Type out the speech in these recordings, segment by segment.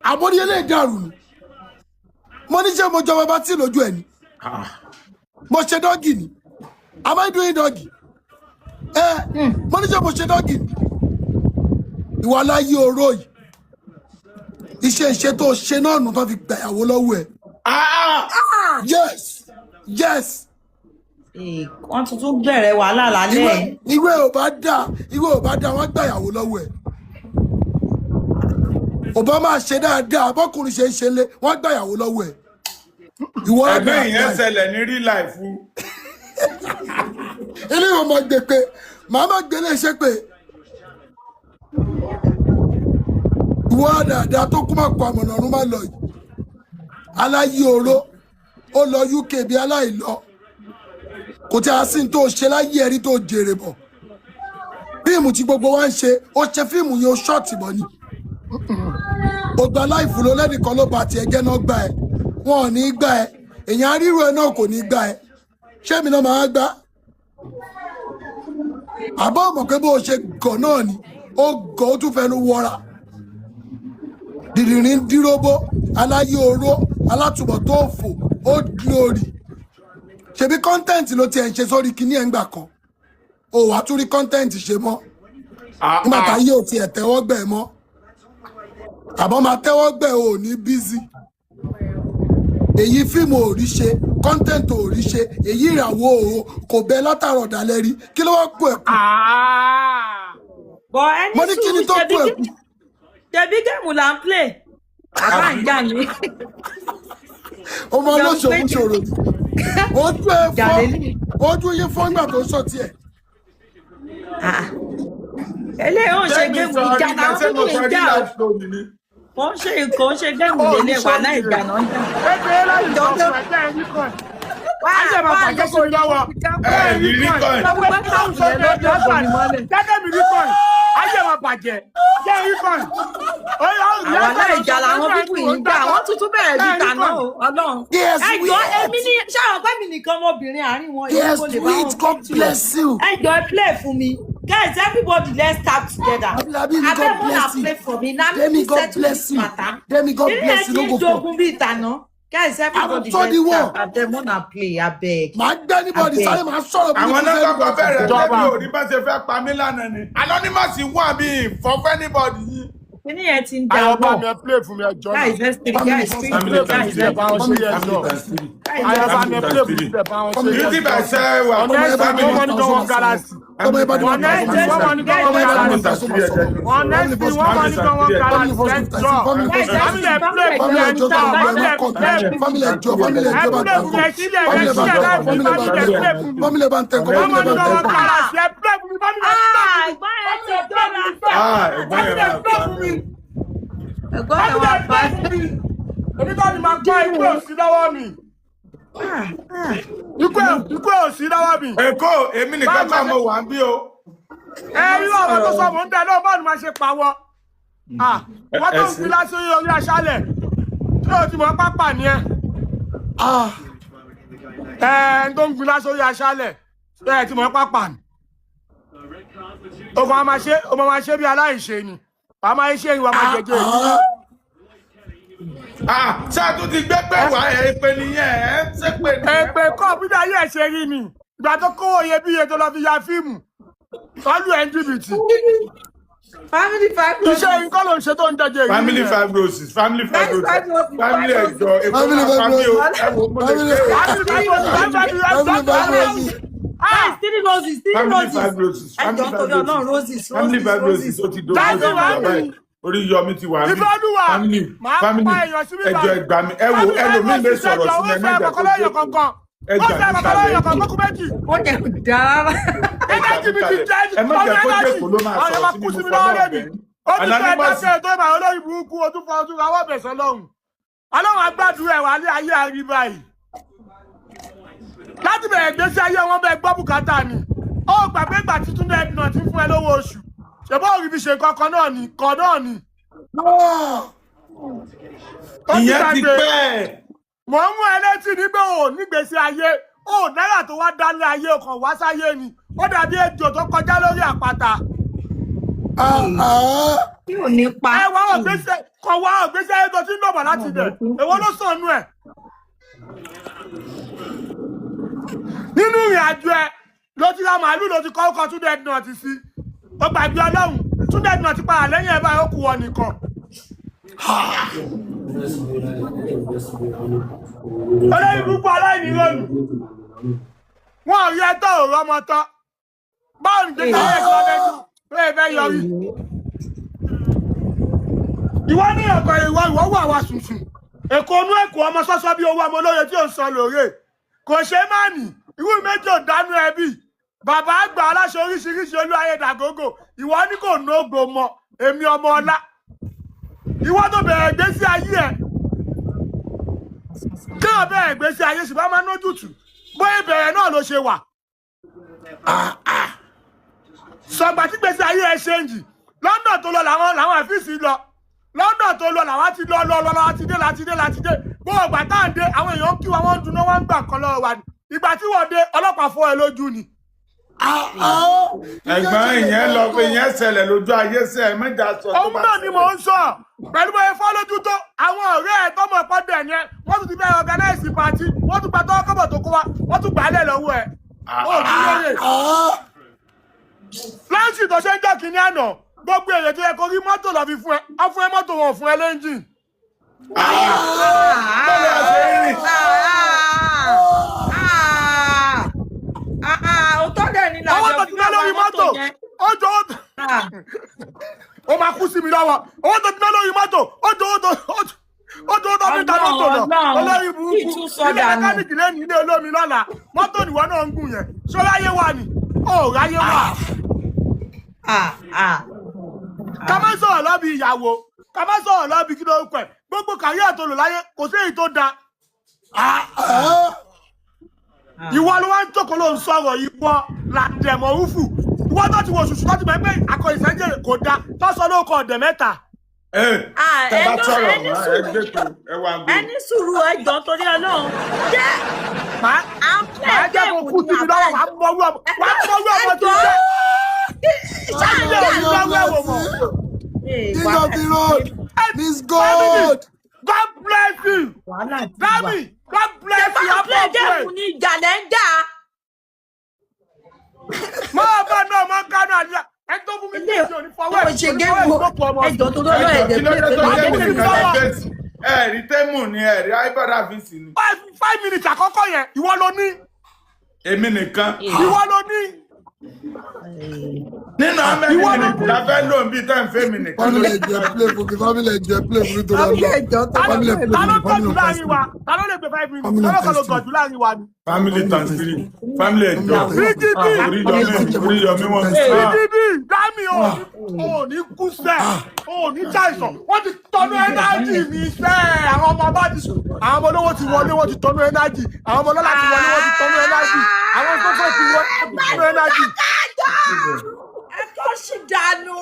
Àbórí eléyìí dàrú ni. Mo ní, ṣé mo jọ bàbá tí lójú ẹ ni? Mo ṣe doggy ni? Am I doing doggy? Ẹ mo ní, ṣé mo ṣe doggy ni? Ìwà láyé oró yìí, iṣẹ́ ìṣe tó ṣe náà nù tó fi gbàyàwó lọ́wọ́ ẹ̀. Yes. Eh, wọ́n tuntun bẹ̀rẹ̀ wàhálà lálẹ́ Ìwé yìí. Ìwé ò bá dá, ìwé ò bá dá, wọ́n gbàyàwó lọ́wọ́ ẹ̀. Ò bá máa ṣe dáadáa bọ́kùnrin ṣe ń ṣe lé, wọ́n gbàyàwó lọ́wọ́ ẹ̀. Ìwọ Ẹgbẹ́ ìyẹn dáadáa. ṣẹlẹ̀ ní real life. Eléyìí ọmọ gbé pé màá má gbé léṣe pé ìwọ dáadáa tó kú máa kọ àmọ̀nà ọ̀run má lọ yìí. Aláyé oró, ó lọ UK bí aláìlọ, kò tí a sì ń tó ṣe láyé ẹ̀rí tó jèrè bọ̀. Fíìmù tí gbogbo wa ń ṣe, ó ṣe fíìmù yẹn, ó ṣọ́ọ̀tì bọ̀ ni. Ó gba life ló lẹ́nìkan ló ba tiẹ̀ jẹ́ náà gbà ẹ́, wọn ò ní gbà ẹ́. Èèyàn aríro ẹ náà kò ní gbà ẹ́. Ṣé èmi náà máa gbá àbọ̀ mọ̀ pé bó o ṣe gọ̀ náà ni ó gọ̀, ó tún fẹnu wọra dìdìrín díròbó. Aláyé oró, alátùbọ̀ tó fò, old glory. Ṣebí content ló tiẹ̀ ń ṣe sórí kinní ẹ̀ ń gbà kan, o wàá tún rí content ṣe mọ́ nígbà tá yóò tiẹ̀ tẹ́wọ́ gbẹ̀ mọ́, àbọ̀ máa tẹ́wọ́ gbẹ̀ ò ní busy. Èyí fíìmù ò rí ṣe, content ò rí ṣe, èyí ìràwọ̀ ò kò bẹ látàrọ̀ dalẹ́ rí. Kí ló wá kú ẹ̀ kú? Bọ̀ ẹni Mo ní kí ni sùúrù. tó kú Ṣebí ẹ̀ kú? Ṣebí game là ń play, àbá ń jà ní. Ọmọ olóṣòwò ṣòro ni ojú ẹ Ìjà fọ́. lélẹ̀. Ojú yín fọ́ nígbà tó ń sọ tiẹ̀. Ah. Eléyìí ò ń ṣe Ṣé mi game, sọ ìjà rí làwọn ṣé mo pípọ̀ sọ ń rí jà o. life story ni? Kò ń ṣe game Ó ní lélẹ̀, sọ wàhálà nìyẹn. ìjà náà ń jà. Kékeré láti sọ fún ẹ jẹ́ ẹni kan. Ayé máa bàjẹ́ sí mi lọ́wọ́. Ẹ ní rí coin. Jẹ́kẹ́ mi rí coin. Ayé máa bàjẹ́. Jẹ́ rí coin. Wàhálà ìjà làwọn people yìí ń jà, wọ́n tuntun bẹ̀rẹ̀ bí tàná o, ọlọ́run. Yes, Ẹ jọ, wait. èmi ní ṣáà pé mi nìkan ọmọbìnrin àárín wọn, èmi Yes, kò lè bá wait. wọn. God bless you. Ẹ jọ, ẹ play fún mi. Guys, everybody, let's start together. Abdulhabi, God Abeg, una bless you. play for me na. Demi, Me God settle bless this you. matter. Demi, God Ilé ẹ bless you. ti No ń go for. jogun bíi ìtànà. Guys, everybody, I'm let's the one. start. Abeg, una play, abeg. Màá gbé anybody Abeg. sáré, màá sọ̀rọ̀ Àwọn burúkú náà sí kọ́kọ́ anybody. bẹ̀rẹ̀ pé Ìjọba. mi ò rí bá ṣe fẹ́ pa mí lánàá ni. Anonymous wà bí ìfọ́fẹ́ anybody yìí. Kíní yẹn ti ń da Ayọ̀bá bọ̀. mi, ẹ play fún mi, ẹ jọ náà. Guys, let's three. Family Guys, first. three. Family Guys, times three. let's Bá wọn ṣe yẹ Family jọ. times three. Guys, Ayọ̀bá mi, Family ẹ times play fún three. mi, bá wọn ṣe yẹ Beauty jọ. by Sewa. Ọ̀nà ẹ̀sìn Family wọ́n ní gan wọn galaxy. Tọ́mọ ẹ bá dé Ọ̀nà one ẹ̀sìn thousand. wọ́n ní gan Tọ́mọ wọn ẹ bá dé one galaxy. thousand máa sọ̀rọ̀. Ọ̀nà ẹ̀sìn wọ́n ní gan wọn Family galaxy. first Ẹ times jọ. three. Family first Family ẹ play fún Family mi, ẹ ẹjọ́ jọ. tó Family ọmọ ẹ ẹ kọ́ play fún mi. family ẹjọ́, family Ẹ ẹjọ́ bá play tẹ̀ fún mi, ẹ sílẹ̀, ẹ family bá sílẹ̀ tẹ̀ láì fún mi, family bá family ẹ tẹ̀ play fún mi. Family bá ń tẹ̀ kọ́ Wọ́n family mọ̀ ní bá ń gan tẹ̀ wọn kọ́. galaxy. Ẹ play fún mi, family ẹ play Ah, fún mi. ẹ̀gbọ́n yẹn ti dọ́ra. Ah, ẹ̀gbọ́n yẹn Family ẹ máa play pa fún mi. Ẹ̀gbọ́n yẹn Family wà ẹ pa. play fún mi. Èmi kọ́ ni màá pa, ikú ò sí lọ́wọ́ mi. Ikú ò sí lọ́wọ́ mi. Èkó, èmi nìkan kọ́ mo wà ń bí o. Ẹ rí ọ̀rọ̀ tó sọ, mò ń dẹ náà, bọ́ọ̀lù máa ṣe pawọ́. Wọ́n tó ń fi lásán orí aṣálẹ̀ tí o ti mọ̀ pápá ni ẹ. Ah, Ẹ tó ń gbin lásán orí aṣálẹ̀ tí ẹ ti mọ̀ pápá ni. O kàn máa ṣe, o máa ṣe bí aláìṣe ni. Wàá máa ṣe ìwà máa jẹjẹ èyí. Ah, Ah, ṣé a tún ti gbé pé wá ẹ pé nìyẹn, ẹ ń ṣe pé nìyẹn. Èpè kọ́ bí ayé ẹ̀ ṣe rí ni. Ìgbà tó kówó iyebíye tó lọ fi ya fíìmù. Tọ́lú ẹ̀ ń jìbìtì. Family five roses. Iṣẹ́ nǹkan ló ń ṣe tó ń jẹjẹ èyí Family nìyẹn. five roses, family five Guys, roses, five roses, family five ẹjọ Èkó Family máa five pa mí o. roses. Ẹ wo, mo lè Family gbé o. Family five roses, family five Family five roses. roses. Guys, three roses, three Family roses. five roses, Ẹ family jọ̀ọ́ five torí Ọlọ́run, roses, roses, family roses, five roses. roses. Ó ti dogun, ó Dájú ti wá wà mi. báyìí. Orí yọmí ti wà mí. Ìfẹ́-olúwa, Family, màá family, pa èèyàn sí bíbá. ẹjọ ẹgbà mi. Ẹ wo, Family five ẹlòmíì lè roses, sọ̀rọ̀ ẹjọ́, sí mi, ó ẹ má fẹ́ jẹ́ kó kọ̀kọ́ lẹ́yìn jókòó. kankan. Ẹ Ó gbà fẹ́ mí kọ̀kọ́ kalẹ̀, lẹ́yìn ẹ kankan, jọ̀ọ́. kókó méjì. Ó jẹ́ kò dáa rárá. Ẹ gbà Ẹ̀jẹ̀ mí jìbìtì kalẹ̀. jẹ́ Ẹ má jẹ́ kó energy. jókòó ló máa Àwọn sọ̀rọ̀ èèyàn sí kú mi, sí mo mi fọ́ lọ́wọ́ náà lẹ́bi. bẹ́ẹ̀. Ó ti fẹ́ Anonymous. dákẹ́ tó ìmọ̀ olórí burúkú, ojú fọ ojú rawọ́ bẹ̀sẹ̀ lọ́hùn. Ọlọ́run agbádùn ẹ̀ wà ní ayé àríwá yìí. Láti bẹ̀rẹ̀ gbèsè ayé wọn bẹ́ẹ̀ gbọ́ bùkátà ni. Ó gbàgbé ìgbà tí Túndé náà ti fún ẹ lówó oṣù. Ṣèbó òrì fi ṣe kankan náà ni, kan náà ni. Ah, Ó ti Ìyẹn ti gbàgbé. pẹ́. Mò ń mú ẹ létí ní pé ò nígbèsí ayé, ò náírà tó wá dálé ayé ọkàn wá sáyé ni. Ó dàbí ejò tó kọjá lórí àpáta. Ah, ah. Tí ò ní pa. Ẹ wá ọ̀gbẹ́sẹ̀ kọ̀, wá ọ̀gbẹ́sẹ̀ tó ti ń dọ̀bọ̀ láti bẹ̀. Èwo ló sọnù ẹ̀ nínú ìrìn àjò ẹ? Ló ti ra màálù, ló ti kọ́ ọkọ̀ Túndé Ednut sí. Ó gbàgbé Ọlọ́run. Túndé Ednut ti padà lẹ́yìn ẹ̀ báyìí, ó kù wọ nìkan. Olórí burúkú, aláìní lónìí, wọn ò rí ẹtọ́ òrò ọmọ tán. Báwo ni gbèsè ayé ẹ̀kọ́ fẹ́ dùn lóye fẹ́ yọrí? Ìwọ ní ọkọ̀, ìwọ wà wá sùnsùn èkó inú èkó, ọmọ sọ́sọ́ bí owó, ọmọ olóye tí ò ń sọ lóore, kò ṣe é má nì. Irú méjì ò dánú ẹbí bàbá àgbà aláṣọ oríṣiríṣi, olú ayé dàgógò. Ìwọ ní kò nógo mọ èmi ọmọ ọlá. Ìwọ tó bẹ̀rẹ̀ ìgbésí ayé ẹ̀, kéèyàn bẹ̀rẹ̀ ìgbésí ayé ṣùgbọ́n máa ń nójútù bóyá ìbẹ̀rẹ̀ náà ló ṣe wà. Sọgbà tí gbèsè ayé ẹ ṣe ń jì London tó lọ, làwọn àfíìsì lọ London tó lọ, làwọn ti lọ lọ lọ láti dé, láti dé, láti dé. Gbogbo ìgbà tá à ń dé, àwọn èèyàn ń kí wa, wọ́n ń duná, wọ́n ń gbà kan lọ́wọ́ wa ni. Ìgbà tí wọ́n dé, ọlọ́pàá fọ́ ẹ lójú ni. Ẹ̀gbọ́n, ìyẹn lọ pé ìyẹn ṣẹlẹ̀ lójú ayé sẹ ẹ mẹta sọ tó Òun bá náà ni mò ṣẹlẹ̀. ń sọ pẹ̀lú bóyá fọ́ lójú tó, àwọn ọ̀rẹ́ ẹ̀ tọ́mọ ẹ̀kọ́ dẹ̀ yẹn, wọ́n tún ti fẹ́ organize party, wọ́n tún gba tọ́wọ́ kọ́bọ̀ tó kó wa, wọ́n tún gbà á lẹ̀ lọ́wọ́ ẹ̀. Ó tún lóye láǹṣì tó ṣe ń jọ́ kínní àná. Gbogbo èrè tó yẹ kó rí mọ́tò lọ fi fún ẹ, ọ fún ẹ mọ́tò, wọn ò fún ẹ lẹ́ńjìn. Bọ́lá ṣe ń rìn. Òótọ́ dẹ̀ ni. Owó làjọ tó fi ti ná lórí mọ́tò yẹn. ó jọ owó ó máa kú sí mi lọ́wọ́. Owó tó ti ná lórí mọ́tò ó jọ owó tó ó jọ owó tó fi ta mọ́tò lọ. Ọlọ́run, Olórí burúkú. kí tún sọ Ilé dànù. mẹkáníìkì lẹ́nu, ilé olómi lọ́la, mọ́tò nìwọ náà ń gùn yẹn. Ṣó ráyé wà ní ó ráyé wà. Ká má sọ̀rọ̀ lọ́bi ìyàwó, ká má sọ̀rọ̀ lọ́bi kí ló ń pẹ̀. Gbogbo kàríà tó lò láyé, kò sí èyí tó da. Ìwọ ló wá ń jókòó, ló ń sọ̀rọ̀. Ìwọ làdẹ̀mọ̀ rúfù. Ìwọ tó ti wò ṣùṣù, tó ti mọ̀ pé akọ ìsẹ́jẹ̀ kò da, tó sọ lóko ọ̀dẹ̀ mẹ́ta. Ẹ tẹ bá sọ̀rọ̀ Ẹni mọ́ ẹ sùúrù. gbé pé ẹ wá gbé. Ẹni sùúrù, ẹjọ́ torí Ọlọ́run jẹ́ Màá à ń play màá jẹ́ kó game kú ní sí mi lọ́wọ́. Wàá mọ̀rú ọmọ, wàá mọ̀rú ọmọ tí ń jẹ́. Ṣáà Ilé òní lọ́wọ́ ẹ̀wò mọ̀. King of the road, Miss Gold. God bless you. Wàhálà ti wà. Dami, God bless you. Ṣé bá ń play Abọ́ game fún ẹ. ní ìjà lẹ́ ń jà? Máa bá náà máa ń kánú àdúrà. Ẹ tó fún mi ní Ilé ìṣòro ní fọwọ́ ìwé ẹ̀ ṣe ní géèmù. fọwọ́ ẹ̀ gbọ́pọ̀ ọmọ. Ẹjọ́ tó lọ́lọ́ Ẹjọ ẹ̀dẹ̀ kí ló play dé tó pẹ̀lú jẹ́ àjẹ́ mi mi nìkan lọ́wọ́. lẹ fèsì? Ẹ rí tẹ́mù ni, ẹ rí ibodafisi ni. 5 minutes àkọ́kọ́ yẹn, ìwọ ló ní. Èmi nìkan. Ìwọ ló ní. Nínú amẹ́ni Ìwọ ló minute ní. la fẹ́ lò ń bí tẹ́ ń fẹ́ mi nìkan Family lórí. ẹjọ play fún mi, family ẹjọ play fún mi torí Family Ọlọ́run. ẹjọ́ tó Family Ta play ló fún mi, gọ̀jù family láàrin test wa? me. Ta ló lè gbé 5 minutes? Family Ta ló kọ́ ló test me. gọ̀jù láàrin wa ni? Family times three, family ẹjọ. BGB. Oríyọmí, Oríyọmí wọn. BGB, Dami, ò ní kú sẹ́, ò ní ṣàìsàn. Wọ́n ti tọ́nu ẹ́nájì mi sẹ́. Àwọn ọmọ bá ti, àwọn ọmọ olówó ti wọlé, wọ́n ti tọ́nu ẹ́nájì. Àwọn ọmọ ọlọ́lá ti wọlé, wọ́n ti tọ́nu ẹ́nájì. Àwọn sọ́kọ̀ ti wọlé, wọ́n ti tọ́nu ẹ́nájì. Ẹ kọ́ sí dànù.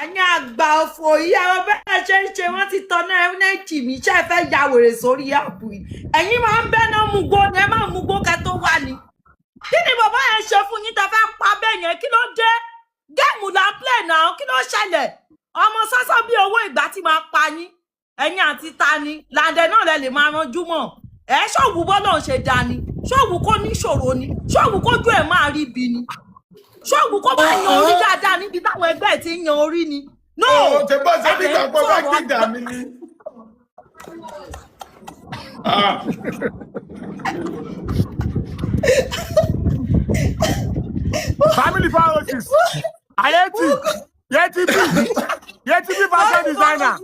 Ẹ̀yin àgbà òfò yìí, àwọn bẹ́ẹ̀ ṣe ń ṣe, wọ́n ti tọ́nà ẹ́nẹ́jì mi. Ṣe é fẹ́ ya wèrè sórí àpò yìí? Ẹ̀yin máa ń bẹ́ná mugbó ni, ẹ máa mugbó kẹ́ tó wà ní. Kí ni bàbá yẹn ṣe fún yín tẹ́ fẹ́ pa bẹ́ẹ̀ yẹn? Kí ló dé? Game là ń play náà. Kí ló ṣẹlẹ̀? Ọmọ sásán bí owó ìgbà tí máa pa yín. Ẹ̀yin àti ta ni làǹdẹ̀ náà lẹ lè máa ranjú mọ́ ẹ? Ṣòwò bọ́lọ̀ ń ṣe dání, ṣòwò kó níṣòro ni, ṣòwò kójú ẹ̀ máa rí ibi ni, ṣòwò kó bá yan orí dáadáa níbi táwọn ẹgbẹ́ ẹ̀ ti ń yan orí ni. No. Ó ṣe bọ́ ṣe bí Ẹ̀jẹ̀ ń gbàgbọ́ bá sọ̀rọ̀. gbìjà mi ni. Ah, Family Pharaohs, Ayeti, Yeti B, Yeti B fashion designer,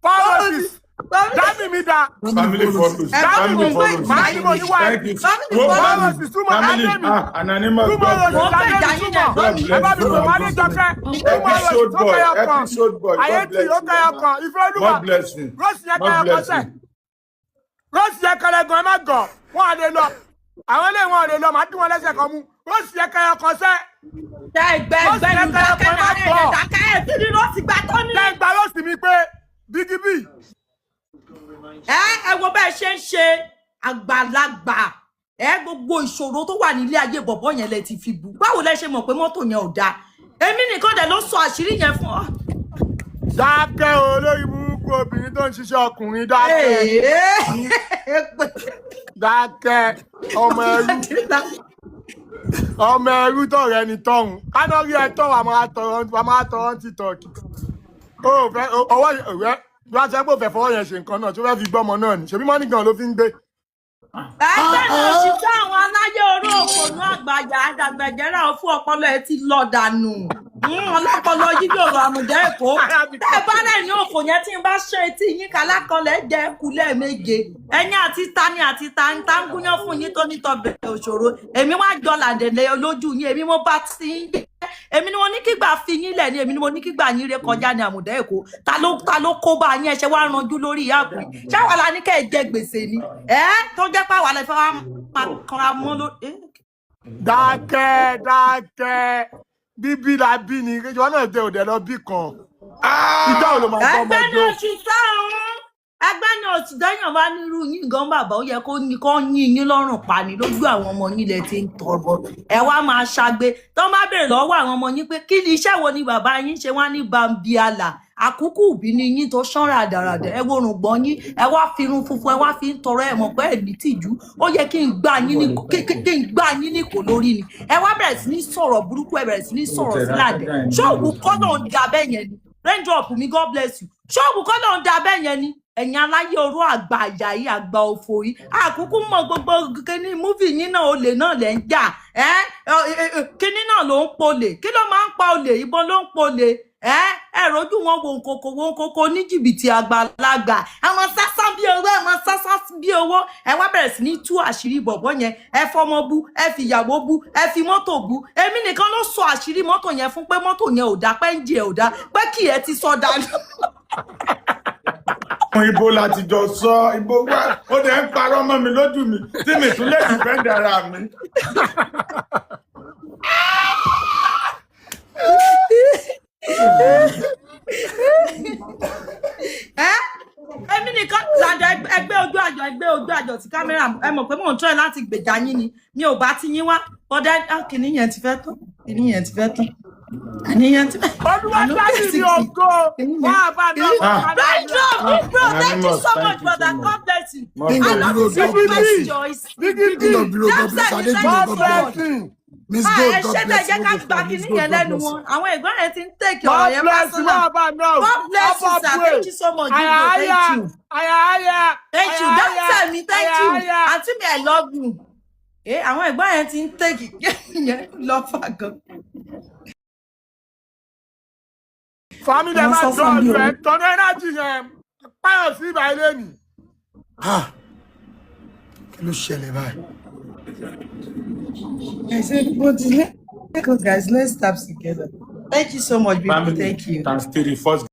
Pharaohs, Dami mi da. Family photos. Dami Family mo photos. máa ní mo ní wáyé. Thank you. Family Wo Pharaohs family. túmọ̀ Family. Ademi. Ah, anonymous. Túmọ̀ God roses Mo bless fẹ́ you. jà Ademi yín túmọ̀. ẹ̀gbọ́n mi. Ẹ bá mi pè wọ́n ní Jọkẹ́. Túmọ̀ roses Episode ó boy. kẹyọ kan. Episode boy. God Ayeti bless ó you. kẹyọ kan. Ìfẹ́ Olúwa. God bless you. Rose yẹn God kẹyọ kan bless sẹ̀. you. Rose yẹn kẹlẹ gan, ẹ má gọ̀. Wọ́n á lè lọ. Àwọn ilé wọn ò lè lọ, màá dún wọn lẹ́sẹ̀ kan mú. Rose yẹn kẹyọ kan sẹ́. Tẹ ẹgbẹ́ Rose ẹgbẹ́ yẹn mi kẹyọ dákẹ́ kan, ẹ má náà ẹ̀ gọ̀. dákẹ́ ẹ̀ tí ni Rose gbà tó ní. Jẹ́ ìgbà Rose mi pé Biggie B. Ẹ wo bẹ́ẹ̀ ṣe ń ṣe àgbàlagbà ẹ. Gbogbo ìṣòro tó wà nílé ayé bọ̀bọ̀ yẹn lẹ ti fi bù. Báwo lẹ ṣe mọ̀ pé mọ́tò yẹn ò dáa? Èmi nìkan dẹ̀ ló sọ àṣírí yẹn fún ọ. Dákẹ́ o, olórí burúkú obìnrin tó ń ṣiṣẹ́ ọkùnrin, dákẹ́. Dákẹ́, ọmọ ẹrú, ọmọ ẹrú tọrẹ ni tọ̀hún káná rí ẹ tọ́, wà máa tọrọ TikTok. Ó fẹ́ ọwọ́ rẹ bí wọ́n ti sẹ́ pé ó fẹ́ fọwọ́ yẹn ṣe nǹkan náà tó fẹ́ fi gbọ́mọ náà ni, ṣèbí money gan ló fi ń gbé. Ẹgbẹ́ náà ṣiṣẹ́ àwọn aláyé oró òpònú àgbàyà àdàgbẹ̀jẹ̀rẹ̀ fún ọpọlọ ẹ ti lọ dànù. Ọlọ́pọlọ yíyí ọ̀rọ̀ àmùdá èkó tẹ́ ẹ bá rẹ̀ ní òfò yẹn tí n bá ṣe etí yín kálákọlẹ̀ jẹ́ kú lẹ́ẹ̀méje. Ẹ̀yin àti tani àti tani tá ń gúnyán fún yín tó ní tọbẹ̀ òṣòro. Èmi wá jọ làǹdẹ̀lẹ̀ lójú yín. Èmi mo bá ti ń jẹ́, èmi ni mo ní kígbà fi yín lẹ̀ ni, èmi ni mo ní kígbà yín ré kọjá ní àmùdá èkó. Ta ló kó bá yín? Ẹṣẹ wá ranjú lórí ìyá àpò yìí. Ṣáwa la ní kẹ́ ẹ jẹ gbèsè ni ẹ tó jẹ́ pé àwa lè fẹ́ wá máa kanra mọ́ lórí. Dákẹ́, dákẹ́. Bíbí la bí ni ìwọ náà dé òde lọ bí kan, ìjọ ò ló máa gbọ́ ọmọ Ẹgbẹ́ jó. náà ṣiṣẹ́ ọ̀hún, ẹgbẹ́ náà sì dẹ́yàn bá nírú yín gan bàbá, ó yẹ kó ní kó yín yín lọ́rùn pa ni lójú àwọn ọmọ yín lẹ ti ń tọrọ. Ẹ wá máa ṣagbe tó má béèrè lọ́wọ́ àwọn ọmọ yín pé kí ni iṣẹ́ wo ni bàbá yín ṣe, wá ní bambiala. Àkúkú ìbí ni yín tó ṣán ràdàràdà. Ẹ wo rùngbọ̀n yín, ẹ wá fi irun funfun, ẹ wá fi ń tọrọ. Ẹ mọ̀ pé ẹ ní tìjú. Ó yẹ kí n gbá yín ní kò lórí ni. Ẹ wá bẹ̀rẹ̀ sí ní sọ̀rọ̀ burúkú, ẹ bẹ̀rẹ̀ sí ní sọ̀rọ̀ sílàdẹ̀. Ṣóògùn kọ́ náà ń da bẹ́ẹ̀ yẹn ni? Raindrop mi, God bless you. Ṣóògùn kọ́ náà ń da bẹ́ẹ̀ yẹn ni? Ẹ̀yin aláyé oró àgbà àyà yìí, àgbà òfò yìí, àkúkú mọ gbogbo kíní movie yín náà. Olè náà lẹ̀ ń jà ẹ́, kíní náà ló ń polè. Kí ló máa ń pa olè? Ìbọn ló ń polè. Ẹ ẹ rojú wọn wo nkoko wo nkoko ní jìbìtì àgbàlagbà. Àwọn sásán bí owó, àwọn sásán bí owó. Ẹ wá bẹ̀rẹ̀ sí ní tú àṣírí bọ̀bọ̀ yẹn. Ẹ fọmọ bú, ẹ fi ìyàwó bú, ẹ fi mọ́tò bú. Èmi nìkan ló sọ àṣírí mọ́tò yẹn fún pé mọ́tò yẹn ò dá, pé ń jẹ ò dá, pé kì ẹ ti sọ dànù. Ibo láti jọ sọ ibo wá, ó dẹ̀ ń parọ́ mọ́ mi lójú mi tí mi tún lè defend ara mi. Ẹ èmi nìkan làjọ ẹgbẹ́ ojú àjọ, ẹgbẹ́ ojú àjọ tí kámẹ́rà. Ẹ mọ̀ pé mò ń try láti gbèjà yín ni, mi ò bá ti yín wá ọ̀dà. Kìnìún yẹn ti fẹ́ tán, kìnìún yẹn ti fẹ́ tán, kìnìún yẹn ti fẹ́. Olúwadájú mi ògo wá bá náà. Ah. Right, bro, big bro, thank you Anonymous, so thank much, you so brother. much. God bless you. More King I of love Biro, you so God bless much, you. Joyce. Bígí. King of Biro, God bless. Samson, Adejumo, thank you God God so bless. much. bless you. Miss Ah, Gold, ẹ God ṣé tẹ bless jẹ́ you. ká Miss gba Gold, kinní yẹn God lẹ́nu bless wọn. you. Àwọn ẹ̀gbọ́n yẹn ti ń take ọ̀rọ̀ God yẹn bless you. personal. Wá bá náà. God bless you, Ọba sir. pray. Thank you so much, Big bro. Àyà. Thank you. Àyà. Thank you. That's me. Thank you. Àyà. Aunty mi, I love you. Eh, àwọn ẹ̀gbọ́n yẹn ti ń take yẹn lọ́fà gan. Family, ẹ Àwọn máa sọ́sàn bí dọ́ọ̀lù ẹ owó. tọ́nú ẹnájì yẹn páyọ̀ sí ibà ilé nì. Ah, kí ló ṣẹlẹ̀ báyìí? I said, but let go, guys. Let's start together. Thank you so much, people. Family Thank you. times three first.